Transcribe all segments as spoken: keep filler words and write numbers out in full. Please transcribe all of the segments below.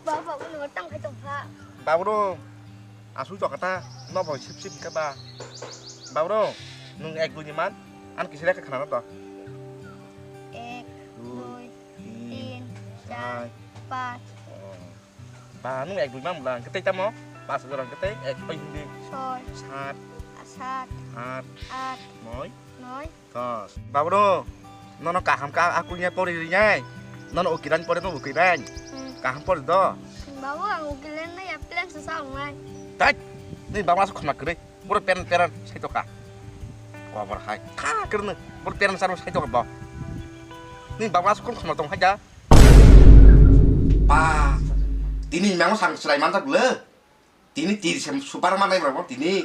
Ba, ba, ulo tang khai tong pha. Baburu, aswk jokha ta, no bo sip sip khe ba. Baburu, nwng ek dui ni man, an kisa lekha khna to. Ek, dui, tin, char, panch. Oh. Ba, nwng ek dui man bwla, hwnkhe tei tamo? Pas jora hwnkhe tei ek pai hindi. Choi. Sat. Sat. At. At. Noi. Noi. Dos. Baburu, nono kaham ka, aku nya pori rinai. Nono ukiran pori no ukiran. Hmm. Kaham pori do. Babu, ang ukiran na ya plan sa sa ngai. Tat. Ni bangla su khona kre. Boro peran peran sai to ka. Ko bor hai. Ka kre ne. Boro peran sa sai to ka bo. Ni bangla su khona tong hai ja. Ba. Tini nang sang sulai man ta bule. Tini tir sem super man nai bro tini.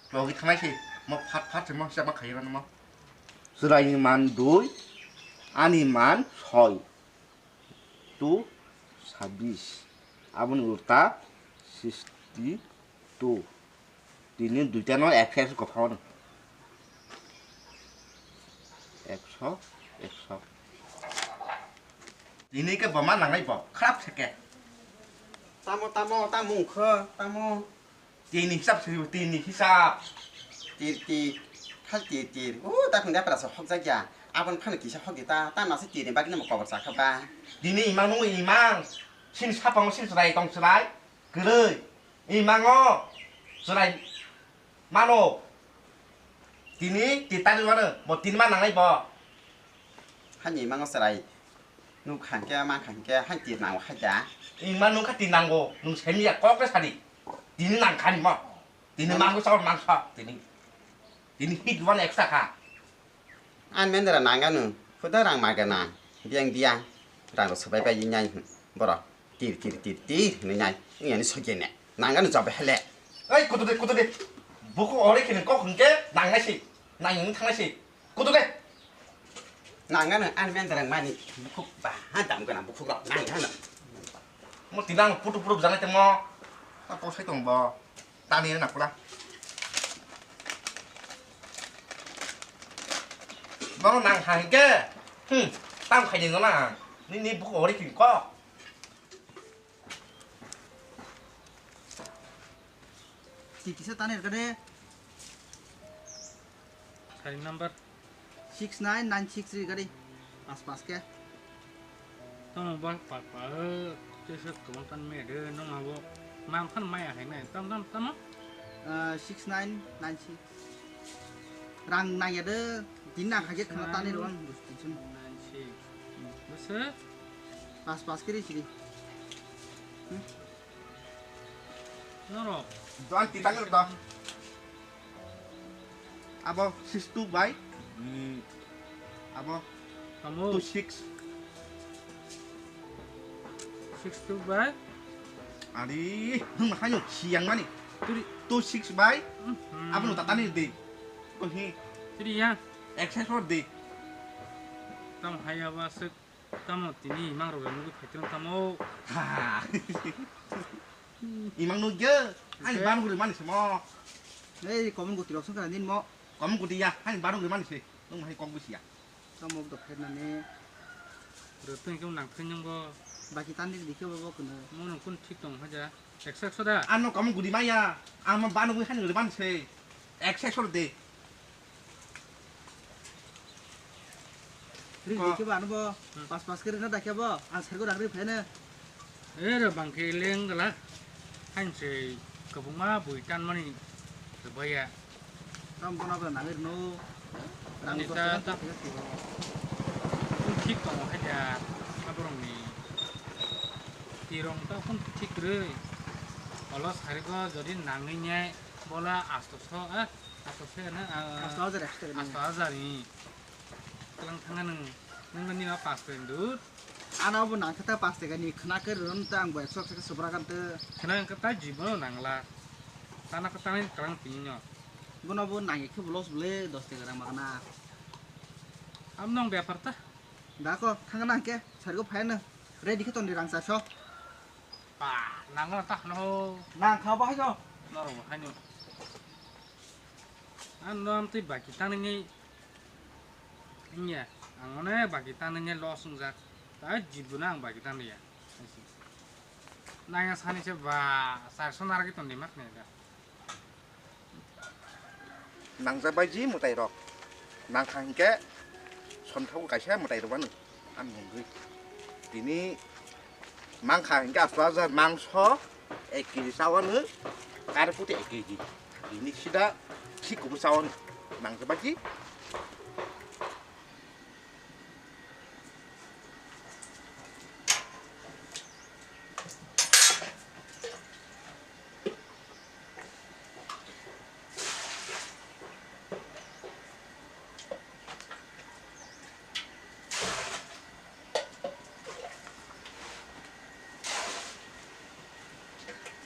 Logi thangnai se, mo phat phat se mo hisab ma khairano mo. Chwraini man dui, ani man soi. Two sabbish. Aboni ulta sixty two. Tini duita no ekso ekso kophano. Ekso, ekso. Tini ke boma nangnai bo, kharap se ke. Tamo, tamo, tamo wngkha, tamo. Tini hisab se, tini hisab. Tir, tir, khal tir, tir. O, ta khung da pra sa hok jak ya. Abon phano kisa hok di ta, ta nasi tir ni bagwi namo kobor sa kha ba. Tini imang nung imang. Sin sapang sin chwrai tong chwrai. Kwrwi. Imango chwrai mano. Tini titani mano. Bo tini ma nangnai bo. Hani imango chwrai. Nuk hangke mang hangke han tir nango haja. Ima nuk ha tir nango. Nung semi ya kok re sadi. Tini nang khani mo. Tini mangko sa mangsa. Tini. Tini hit one extra kha. An mendra nanganu, khuda rang magana, biang biang, rang rok sabai bai nyai, borok, tir, tir, tir, tir, hinwi nyai, wngya ni sogene, nanganu job hele. Ei, kutu de, kutu de, buku ori khini kok hwnkhe nangnai si, nang wng thangnai si, kutu de. Nanganu, an mendra mani, bukhuk ba, ha dam gana bukhuk rok, nanganu. Mo tinang putu putu janai temo, ta posai tong bo. Tani na pula. Bono nang hai ke. Hmm. Tam khai ding na. Ni ni buku ori kin ko. Ki kisa tani ka de. Sari number. Six nine nine six three gari. Pas pas ke. Tamo ba pa pa, tesa kwbang tan me de, nung abo mam phan maya hai nai. Tam tam tamo? Ah, six nine nine six. Rang nang ya de, din na hage khana tani ro ang bus tin sun. Nine six. Bus? Pas pas kiri siri. Hmm? Norok. Doan titang ro. Abo six two by, hmm, abo tamo two six. Six two by? Ari, nung hayo siyang mani. Turi. Two six by. Hmm. Abo nung tatani de. Ko hi. Turi ya. Exercise for de. Tam haya ba sik. Tamo tini imang rok nugwi phaitwrwng tamo. Ha. Imang nugya. Ani ban guri mani samo. Ei, common guti rok songkha nini mo. Common guti ya. Ani ban guri mani se. Nung hai kok bisiya. Tamo do phet nani. Roteng kau nang theng bo. Baki tandi dikhe bo bo kuno. Mo nung kun thik tong haja. Ekso ekso da. Ano common guti maya. Ama ban guri hani guri mani se. Ekso ekso de. Ri, ri khe ba ano bo, hmm, pas pas khe rina da khe bo, ang sergo rang ri phai na. Eh, ro bang khe leng gala. Hain se kabuma bui tan mani baya. Tam bona ba nang ri no. Rang ani dos ta, ta ta. Thik tong hai da. Aborong ni. Tirong ta kun thik ri. Olo sari go jodi nang ni nyai bola asto so, eh. Asto se na, ah, asto hajar extra ni. Asto hajar ni. Tlang thanga nung, nung ni ma pas pen dur. Ano bo nang kata pas tega ni khna ke ron ta ang bai sok sok sobra kan te. Khna ang kata jibo nang la. Tana kata ni tlang pin no. Bono bo nang ke bolos bole dos tega rang magna. Am nong bepar ta? Dako, thangna hwnkhe, sargo phaiano. Ready khe tongdi rang chaso. Ba, nangna ta hano. Nang kha bahai no. Norok bo haino. Ang no amtwi baki tangnai. Inya, ang mane baki tangnai loss wngjak. Ta jibuna ang baki tangnai ya. Nangya sani se ba, charso narwgwi tongdi mak nai da. Nangjakbai ji mwtai rok. Nangkha hinkhe somthago kaisa mwtai rwmani. Ang nungwi. Tini mankha hinkhe asto hajar mangso ek kg chawano, karputi ek kg. Tini sida si kubur chawano. Nangjakbai ji.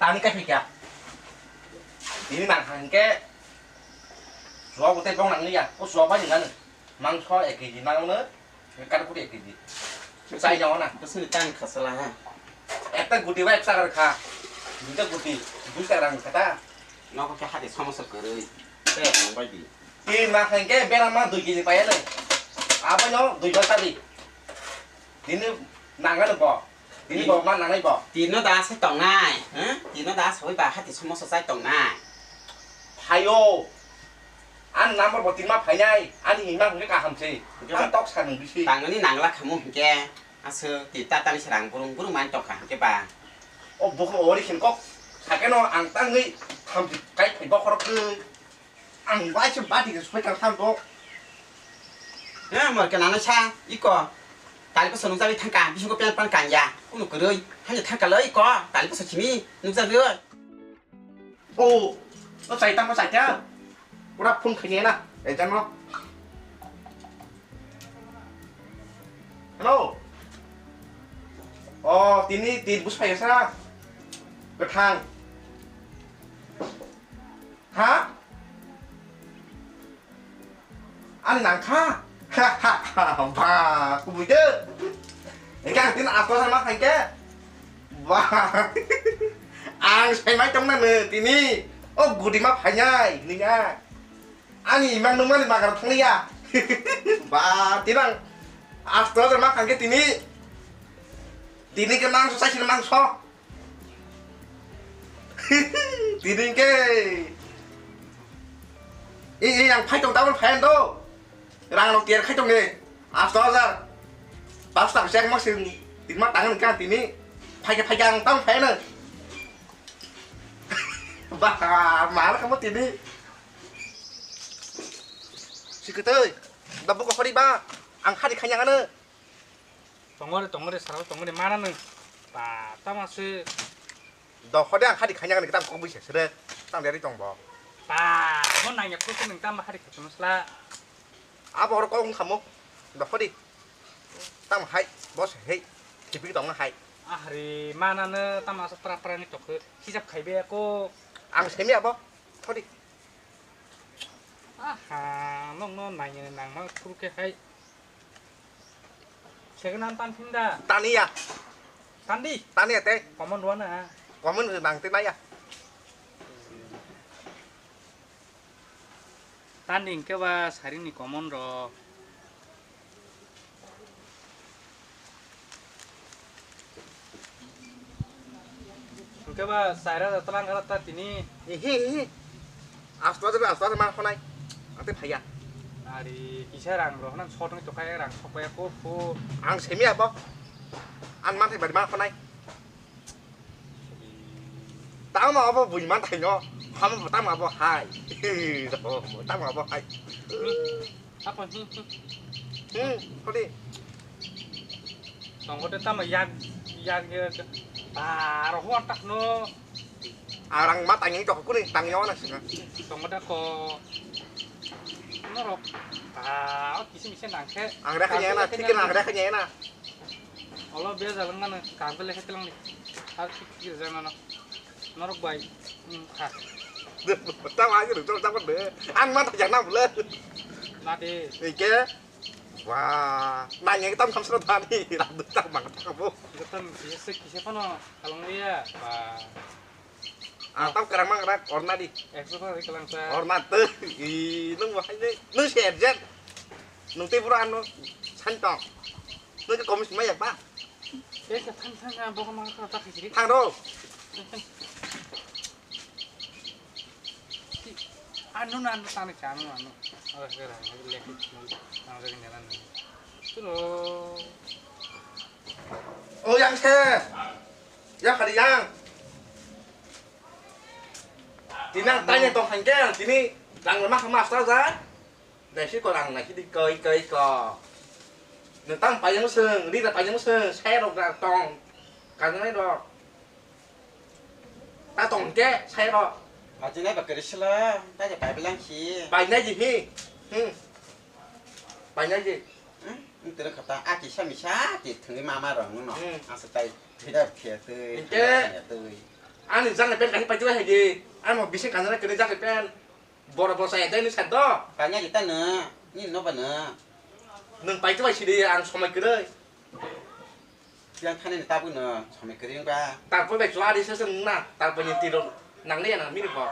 Tani ka phika. Tini nang hangke. Suwa bote bong nang liya. O suwa bai nang. Mangso ek kg nang no. Kar puri ek kg. Sai jao na. Bwswk ni tang khasala ha. Ekta guti bai eksa kha. Duita guti. Duita rang kata. Nogo khe hati somosa kwrwi. Te ang bai di. Tin ma khain ke bera ma dui kg paya le. Abo no dui bar tadi. Dini nang ano bo. Dini bo ma nang ai bo. Tino da sai tongnai. Tino da sai ba hati somosa sai tongnai. Phaio. Ani number bo tinma phainai, ani himma hwnkhe kaham se. Hwnkhe ani ba tok sa nung bisi. Tangmani nangla khamu hwnkhe, aswk ti tatani srang burung burung man tokha hwnkhe ba. O bukhuk ori khin kok sakeno ang tangwi thamchi kai phai bokhorok khe. Ang bai se bati khe soi kang tham do. He, morke nana sa, iko. Tali ko sonung jagwi thangka, bisingko pen pan kangya. Kunu kwrwi, hanya thangka lo iko. Tali ko sachimi, nukjagwi. O, o chai tamo chai ta. Pura phone khainai na, ejang no. Hello. O, tini tin bus phai sa. Kwthang. Ha? Ani nangkha? Ba, kubui de. Engke ang tin asto sama khaike. Ba. Ang sai mai tong na ne tini. O gudi ma phainai ninga. Ani imang nung mani magar thangya. Ba, tinang asto sama khaike tini. Tini ke mangso sai mangso. Tini ke. I, i, ang phai tong tabon phai do. Rang rok tiar khai tong ni. Asto hajar. Pas tak siak mak sing. Tin ma tangan kan tini. Phai ke phai ang tang phai na. Bah, mal kamu tini. Siketoi. Dabu ko hori ba. Ang hari khanya ngana. Tongore, tongore, sara tongore, mana nung. Ta, tama se. Dokhode ang hari khanya ni tam kok bisa sere. Tam dari tong bo. Ta, mo nang ya kusu nung tam hari kusu sla. Abo oro kok khamo. Dokhodi. Tam hai, bos hei. Tipi tong hai. Ahri, mana ne tam asa pra pra ni tok. Hisab khaibe ko. Ang semi abo. Thodi. Aha, nong no nai nang ma kuru ke hai. Second hand tan phinda. Taniya. Tandi. Taniya te. Common dua na. Common nang te naya. Tandi ke ba saring ni common ro. Hwnkhe ba chair hajar twlang kha ta tini. Ehe, ehe. Asto hajar, asto hajar ma khonai. Ate phaiya. Ari kisa rang rw hwnang sotong tokha rang sokya ko phu. Ang semi abo. Ang manthai bari ma khonai. Tamo abo bui man thaino. Hamo tamo abo hai. Tamo abo hai. Apa? Hmm, hmm. Hmm, hodi. Tongode tamo yak, yak, yak. Baro hor tak no. Arang ma tanging to kuni tangyo na sina. Tongode ko. Norok. Ah, kisi misi nangkhe. Ang rekha nyena, tikin ang rekha nyena. Olo bia jalang ngana, kangpe lekhe telang di. Har kik kik jana no. Norok bai. Hmm, ha. Tamo aja lu, tamo, tamo de. Ang ma tak jana bule. Nade. Ike. Wah, nanya kita bukan sudah tadi, rambut tak banget kamu. Betul, biasa kisah kono, kalau dia, wah. Ah, tam kerang mang rak orna di. Ekso tadi kelang sa. Orna tuh, ih, nung wah ini, nung share jet. Nung teh pura anu, santong. Nung ke komis maya pak. Eh, ke thang thang ah, bokong mang kata kiri. Thang ro. Anu na anu tani kanu anu. Oh, sekarang lagi lagi nang lagi nang. Tuh. Oh, yang se. Ya kali yang. Tini ang tanya tong hangke ang tini rang lemah kama asal za. Naisi ko rang naisi di koi koi ko. Nentang payung seng, di na payung seng, saya rok na tong. Karena ini rok. Ta tong ke, saya rok. Hajinai ba kiri sila, ta je pai bilang si. Pai nai ji hi. Hmm. Pai nai ji. Hmm, ini terus kata, ah, kisa misa, ti thengwi mama rong no. Hmm. Asa tai, tidak dia tui, Hingke. Tidak dia tui. Ani jang pen kani pai tu hai di. Ano bisi kanjana kene jang pen. Boro boro saya dai ni sat do. Kanya kita ne, ni no ba ne. Nung pai tu bai sidi ang somai kwrwi. Yang thani ne tabu ne somai kwrwi ba. Tarpoi bai chwari se se na, tarpoi ni tiro nang ne ya nang mini bo.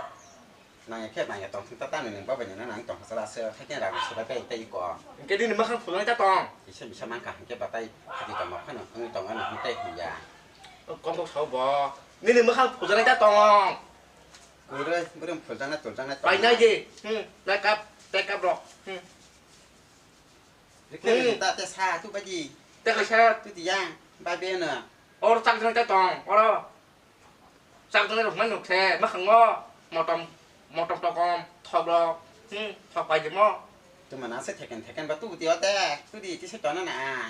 Nang ya khe nang ya tong ta ta ne nang ba bai ne nang tong sa la se, thai khe rang se bai bai tai ko. Ke di ni makhang phulai ta tong. Isa bisa mangka hingke batai hati tong ma phano, ang tong ano hingte ya. Kong kok sao bo. Nini makhang phulai ta tong. Kwrwi, bwrwi phuljaknai, tuljaknai tongo. Painai di. Hmm, take up, take up rok. Hmm. Rikhe Hmm. ta te sa, tu baji. Te kaisa. Tu ti yang, ba be no. Or chak jang te tong, oro. Chak jang rok man nuk se, makhang mo. Motom, motom tokom, thok rok. Hmm, thok pai jemo. Tu mana se theken theken ba tu ti ote, tu di ti se tona na.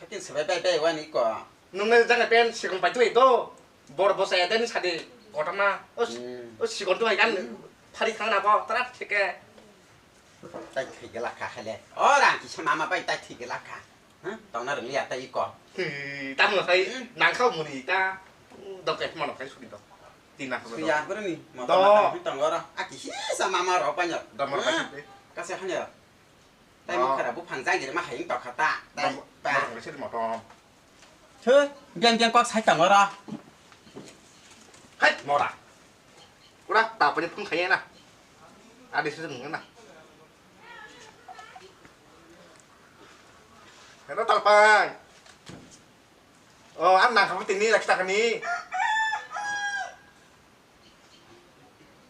Hakin sebai bai bai wani ko. Nung nai jang pen sikon pai tu do. Bor bosa ya den sadi kotama. Os, Hmm. os sikon tu hai kan. Hmm. Phari thang na bo trat thike. Tai thik la kha hele. O rang ki sama ma bai tai thik la kha. Ha? Tong na rung ya tai ko. Hi, tam no sai Hmm. nang khau muni ta. Dok ke mano kai suri do. Tina ko. Suya bro ni. Do. Mata mata tong ora. Aki hi sama ma ro pa nya. Do mano kai Hmm. suri. Kase hanya. Tai Oh. mukha ra buphang jagir ma hayung tokha ta. Tai Dam-, ta. Dam-, dam-, dam-, dam. Thoi, biang biang kok sai tongo ro. Hai, mora. Kura, ta pani phung khaya na. Adi sujung na. Hello, talpai. Oh, an nang khamu tini rakhi takani.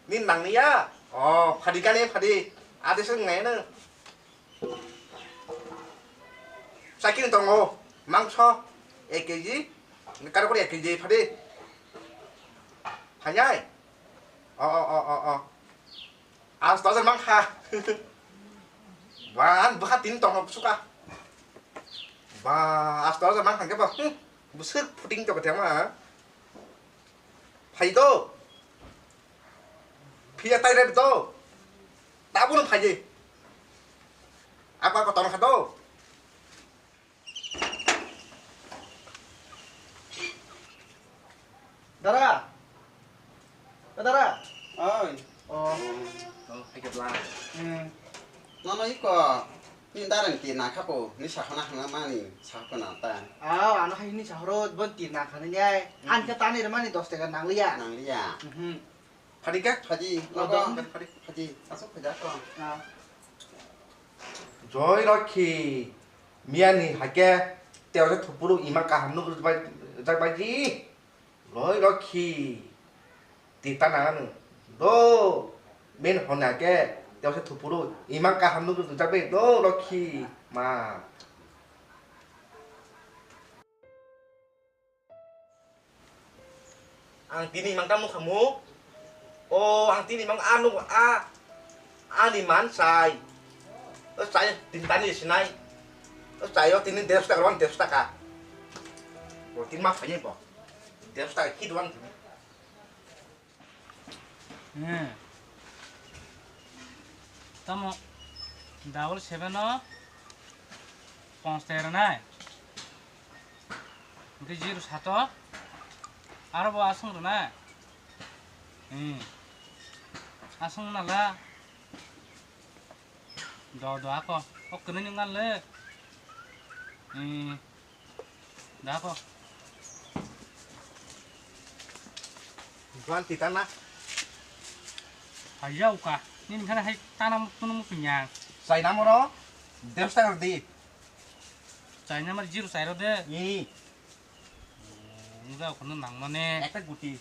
Ni nang ni ya? Oh, phadi kani phadi. Adi se ngai na. Sakini tongo. Mangso. Ek kg. Ni karo kori ek kg phadi. Phanyai. Oh, oh, oh, oh, oh. As tojan mang kha. Ban bwkha tin tong suka. Ba as tojan mang kha ke ba. Hmm. Bwswk puting to kete ma. Phai do. Phiya tai re do. Tabun phai je. Apa ko ton kha do. Dara. O dara. Oi. Oh. Oh, hai ke bla. Hmm. Nono iko. Ni darang ti na khapo, ni sahona hana mani, sahona ta. Ah, ano hai ni sahoro bon ti na khani ai. Hmm. An ke tani mani dos taka nang liya. Nang liya. Mhm. Phadi kak? Phadi, Oh, nogo. Dong. Phadi, phadi. Phadi, asok phadi ako. Ah. Joy Rokhi, miyani hake tewse thupuru ima kaham nuk bai, jak bai ji. Joy Rokhi, tita nang anu. Do, men hona ke tewse thupuru ima kaham nuk jak bai do Rokhi, ma. Ang tini mang tamo khamu. O, ang tini mang ano a ani man sai. O sai tin tani sinai. O sai o tini desh taka wan desh taka. O tin ma phai bo. Desh taka kid wan. Hmm. Tamo double seven o ponch taka rwnai. Hwnkhe zero sato. Aro bo aswng rwnai. Hmm. Aswng nala. Do do ako. Kok kene nyung ngal le. Hmm. Da ko. Juan tita na. Hayau ka. Nin khana hai tanam tunum punya. Sai namoro. Desh taka di. Sai namar jiru sai ro de. Ni. Mujao kono nangmane. Ekta guti.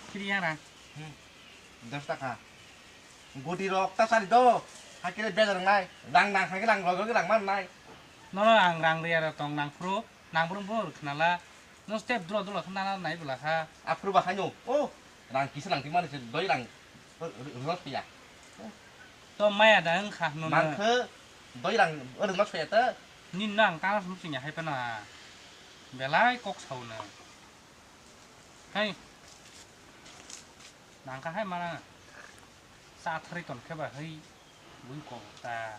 Kiri ya rang. Hmm. Dos taka. Guti rok ta sari do. Hakire bejar nai. Rang nang hakire rang logo rang man nai. Nono ang rang riya ra tong nang phuru. Nang phuru phuru khnala. No step dula dula khnala nai bula kha. Aphuru ba hanyo. Oh. Rang kisa nang timani se doi rang. Rwno soya. To maya da wng kha hwnwi. Mangkhe doi rang rwno soya ta. Nin nang kana sum sing ya hai pano. Belai kok sauna. Hai. Nang ka hai mana. Sa thari ton khe ba hai. Bui kok ta.